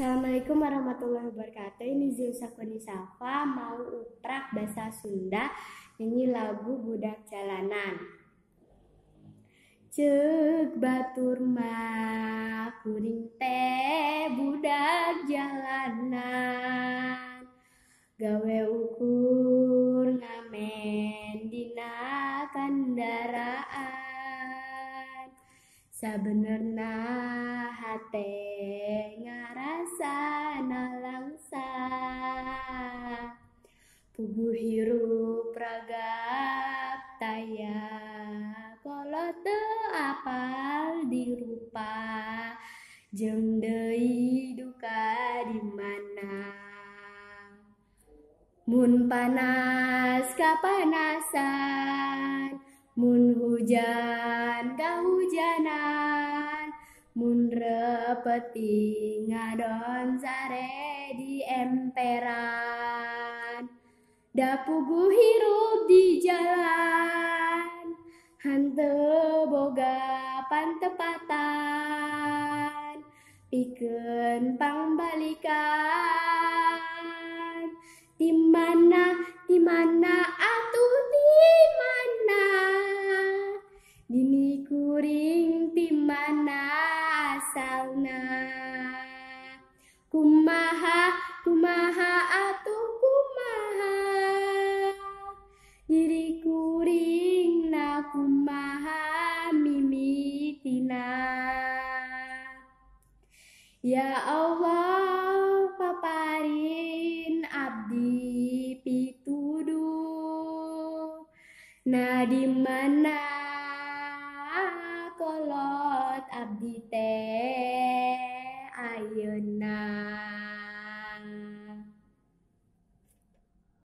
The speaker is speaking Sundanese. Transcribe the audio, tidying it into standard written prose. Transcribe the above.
Assalamualaikum warahmatullahi wabarakatuh. Ini Zil Sakuni Safa mau uprak bahasa Sunda, nyanyi lagu Budak Jalanan. Ceuk batur mah kuring teh budak jalanan, gawe ukur ngamen dina kandaraan. Sabenerna hate ngarasa nalangsa, puguh hirup ragap taya kolot teu apal dirupa, jeung deui duka di mana. Mun panas kapanasan, mun hujan kahujanan, mun repeti ngadon sare di emperan. Da puguh hirup di jalan, hanteu boga pantepatan, pikeun pangbalikan. Di mana atuh di mana, dini kuring ti mana asalna. Kumaha kumaha atuh kumaha, diri kuring na kumaha mimitina. Ya Allah paparin abdi pituduh, nah di mana kolot abdi teh ayeuna.